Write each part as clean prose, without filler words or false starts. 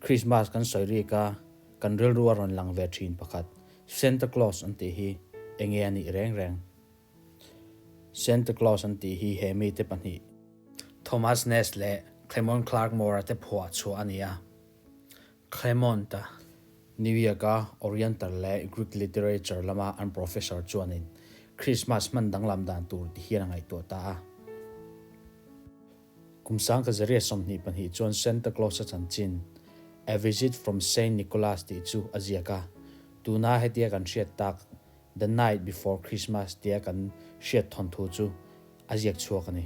Christmas kan sawi rik a, kan rilru a rawn lang ve thin pakhat, Santa Claus an tih hi enge a nih reng reng? Santa Claus an tih hi he mite pahnih, Thomas Nast leh Clemon Clark Moore-a te phuah chhuah a ni a. Clement-a, New York-a Oriental leh Greek Literature lama an professor chuanin Christmas hman danglam dan tur ti hian a ngaihtuah ta a. Kum sangka zariat 22 chuan Santa Claus-a chanchin, A Visit from Saint Nicholas tih chu a ziak a. Tuna hetia kan hriat tak The Night Before Christmas tia kan hriat thawnthu chu a ziak chhuak a ni.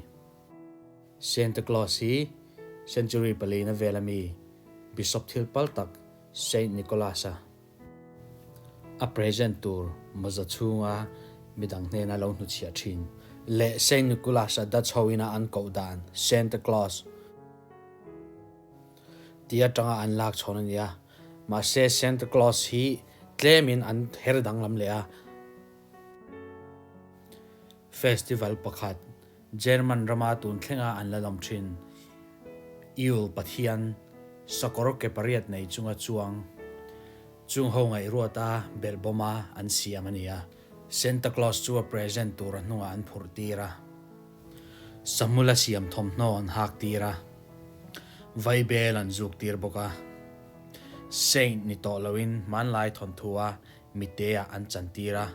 Santa Claus hi century palina vela mi Bishop thil pal tak Saint Nicholas-a a present tur mawza chhunga midang hnena lo hnuchhiah thin leh Saint Nicholas-a Dutch hoina an koh dan Santa Claus tih atanga an lak chhawn a ni a. Mahse Santa Claus hi tlemin an her danglam leh a. Festival pakhat German rama tun thlenga an la lawm thin. Yule pathian sakawr ke pariat nei chunga chuang chung ho ngaihruata belhbawma an siam a ni a. Santa Claus chu a present tur a hnungah an phurh tir a. Sahmula siam thawmhnaw an hak tir a. Vaibel an zuk tir bawk a. Saint ni tawh loin hmanlai thawnthu-a mite-ah an chan tir a.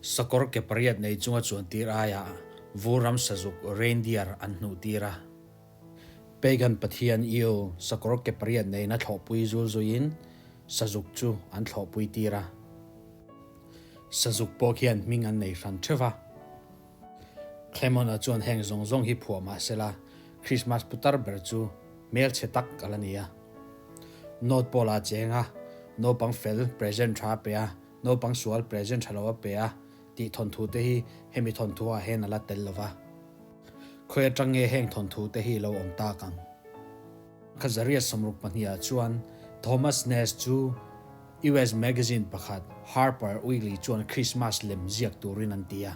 Sakawr ke pariat nei chunga chuan tir aiah vur ram sazuk reindeer an hnuh tir a. Pagan pathian Yule sakawr ke pariat neina thlawhpui zul zuiin sazuk chu an thlawhpui tir a. Sazuk pawh khian hming an nei hran theuh va. Clemon-a chuan heng zawng zawng hi phuah mah sela Christmas putar ber chu hmelchhe tak a la ni a. North Pole-ah cheng a, naupang fel present tha a pe a, Naupang sual present tha lo a pe a tih thawnthu te hi hemi thawnthu ah hian a la tel lo va. Khawi atang nge heng thawnthu te hi lo awm tak ang? Kha zariat 62 ah chuan Thomas Nast chu US magazine pakhat Harper Weekly chuan Christmas lem ziak turin an ti a.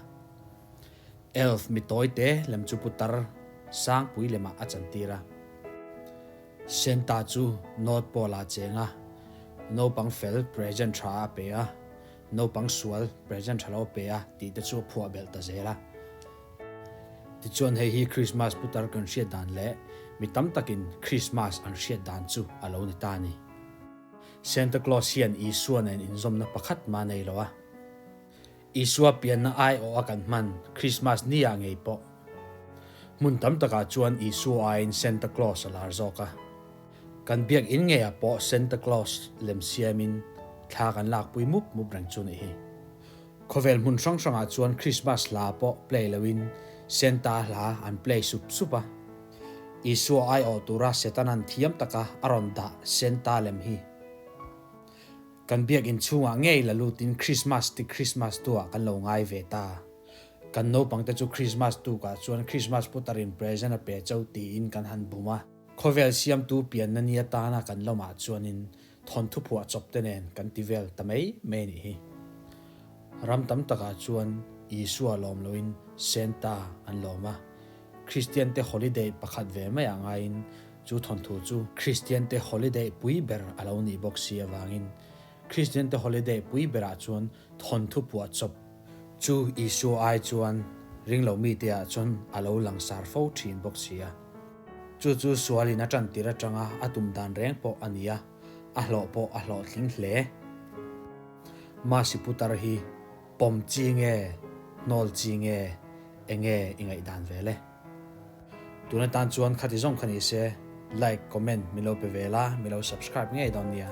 Elf mi tawi te lem chu putar sangpui lemah a chantir a. Santa chu North Pole ah cheng a, naupang fel present tha a pe a, naupang sual present tha lo a pe a tih te chu a phuah belh ta zel a. Tichuan hei hi Christmas putar kan hriat dan leh mi tam takin Christmas an hriat dan chu a lo ni ta a ni. Santa Claus hian Isua nen inzawmna pakhat mah nei lo a. Isua pianna aiawh a kan hman Christmas ni ah ngei pawh. Hmun tam takah chuan Isua aiin Santa Claus a lar zawk a. Kan biakinn ngeiah pawh Santa Claus lem siamin thla kan lakpui mup mup reng chu nih hi. Khawvel hmun hrang hrangah chuan Christmas hla pawh play loin Santa hla an play sup sup a. Isua aiawh tura Setanan thiam taka a rawn dah Santa lem hi. Kan biakinn chhungah ngei la lutin Christmas ti Christmas tu ah kan lo ngai ve ta. Kan naupang te chu Christmas tukah chuan Christmas putarin present a pe cho tiin kan han bum a. Khawvel siamtu pianna ni atana kan lawmah chuanin thawnthu phuah chawp te nen kan ti vel ta mai mai nih hi. Ram tam takah chuan Isua lawm loin Santa an lawm a. Kristian te holiday pakhat ve maiah ngaiin Chu thawnthu chu Kristiante holiday pui ber a lo nih bawk si avangin Kristiante holiday pui berah chuan thawnthu puah chawp chu Isua ai chuan ringlo mite-ah chuan a lo langsar fo thin bawk si a. Chu chu sualin a tantir atanga a tum dan reng pawh a ni a, a hlawh pawh a hlawhtling hle. Masi putar hi pawm chi nge, hnawl chi nge, enge i ngaihdan vel e? Tun atan chuan khati zawng kha ni se, like, comment min lo pe ve la, min lo subscribe ngei dawn nia.